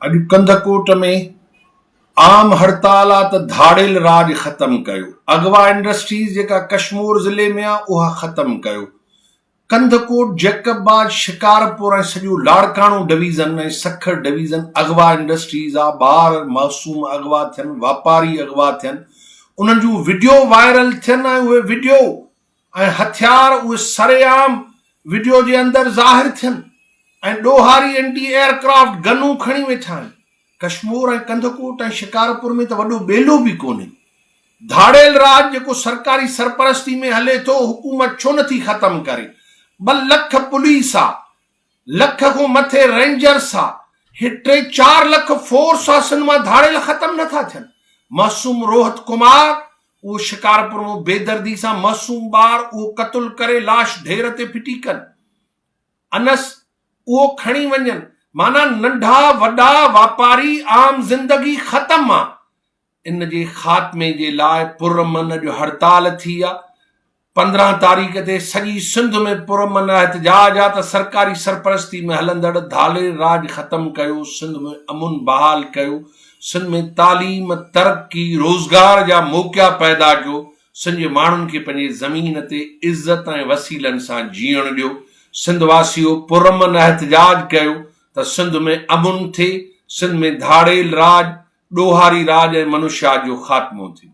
اڄ ڪنڌڪوٽ ۾ عام هڙتال آ ته ڌاڙيل راڄ ختم ڪيو، اغوا انڊسٽريز جيڪا ڪشمور ضلعي ۾ آ اها ختم ڪيو، ڪنڌڪوٽ، جيڪب آباد، شڪارپور ۽ سڄو لاڙڪاڻو ڊويزن ۽ سکر ڊويزن اغوا انڊسٽريز آ، ٻار معصوم اغوا ٿين، واپاري اغوا ٿين، انهن جون وڊيو وائرل ٿين ۽ اهي وڊيو ۽ هٿيار اهي سرعام وڊيو جي اندر ظاهر ٿين ۽ ڏوهاري اينٽي ايئر ڪرافٽ گنون کڻي ويٺا آهن. ڪشمور ۽ ڪنڌڪوٽ ۽ شڪارپور ۾ ته وڏو ٻيلو به ڪونهي. ڌاڙيل راڄ جيڪو سرڪاري سرپرستي ۾ هلي ٿو حڪومت ڇو نٿي ختم ڪري. ٻه لک پوليس آ، لک کان مٿي رينجرس آ، هي ٽي چار لک فورس آ سنڌ مان ڌاڙيل ختم نٿا ٿين. معصوم روهت ڪمار اهو شڪارپور مان بيدردي سان معصوم ٻار اهو قتل ڪري لاش ڍير تي ڦٽي ڪن. انس اهو کڻي وڃن. معنيٰ ننڍا وڏا واپاري عام زندگي ختم آ. ان جي خاتمي جي لاء پرامن اڄ هڙتال ٿي آ. 15 تاريخ تي سڄي سنڌ ۾ پرامن احتجاج آ ته سرڪاري سرپرستي ۾ هلندڙ ڌاڙيل راڄ ختم ڪيو، سنڌ ۾ امن بحال ڪيو، سنڌ ۾ تعليم، ترقي، روزگار جا موقعا پيدا ڪيو، سنڌ جي ماڻهن کي پنهنجي زمين تي عزت ۽ وسيلن سان جيئڻ ڏيو، سنڌ واسيو پرامن احتجاج ڪيو ته سنڌ ۾ امن ٿئي، سنڌ ۾ ڌاڙيل راڄ، ڏوهاري راڄ ۽ منشيات جو خاتمو ٿئي.